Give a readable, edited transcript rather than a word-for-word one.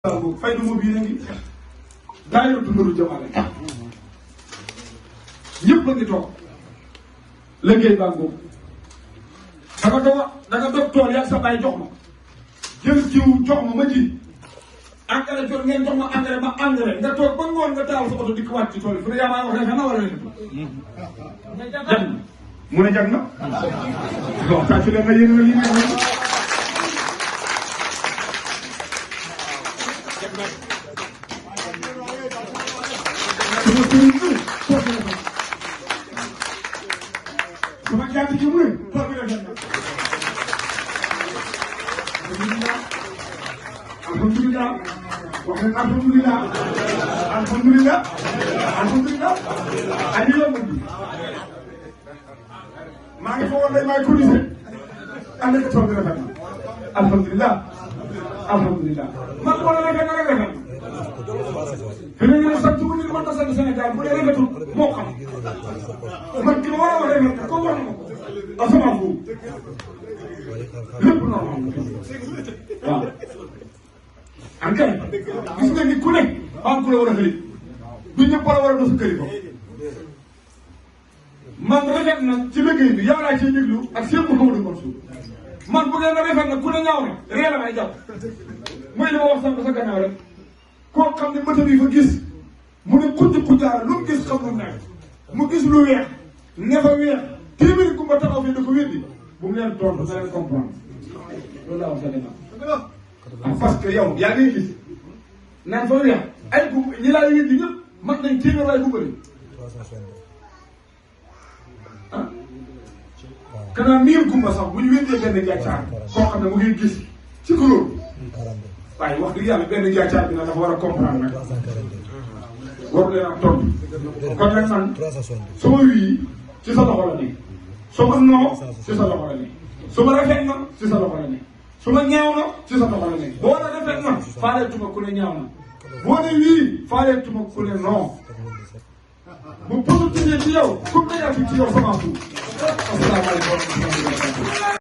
fay du moom yi na ngi daayira Tundaru Jamaale ñëpp a ngi toog liggéey baa ngóob da nga dog tool yaa sa baay jox ma jël jiw jox ma ji engrais jot ngeen jox ma engrais nga toog ba ngoon nga taal sa oto di ko wàcc ci tool yi fu ne yaa maa wax ne xanaa wala leen jag na mu ne jag na bon saa si leen nga yéen li sama jaati ji mu ne tool bi rafet na alhamdulilah wax nañ alhamdulilah alhamdulilah alhamdulilah ani la mu maa ngi foogoon day maay cotisé ànd ak tool bi rafet na alhamdulilah alhamdulilah man wala rafet na rek rafet fi ne ngeen sant bu nit mën na sant Sénégal bu dee rafetul moo xam man ki ma war a wax rafet na comme wax na ma ko asamaan boobu lépp normal waaw en kay gis nga ni ku ne am ku la war a xëy du ñëpp la war a doon sa këri ko man rafet na ci liggéey bi yow laa ciy déglu ak seen bu xaw ma suuf man bu ngeen rafet na ku ne ñaaw na réer la may jàpp mooy li ma wax sànq sa gannaaw rek koo xam ne mëta bi fa gis mu ne xujj xujjaara lu mu gis xam lu nekk mu gis lu weex ne fa weex téeméeri ku ma taxaw fi da ko wéddi bu mu leen tontu na leen comprendre loolu laa wax sa gannaaw parce que yow yaa ngi gis naan fa weex ay gum ñi laa wéddi ñëpp mat nañ téeméer waaye bu bëri ah kanaa miir gumba sax bu ñu wéddee benn gàccaar koo xam ne mu ngi gis ci kuréel waaye wax dëgg yàlla benn gàccaar bi nag dafa war a comprendre nag waru leen ak tontu kon nag man sama wii ci sa loxo la ne sama noo ci sa loxo la ne sama rafet na ci sa loxo la ne sama ñaaw na ci sa loxo la ne boo ne rafet na faaleetuma ku ne ñaaw na boo ne wii faaleetuma ku ne non bu positif ci yow comme ne yaa ci yow sama suuf asalaamaaleykum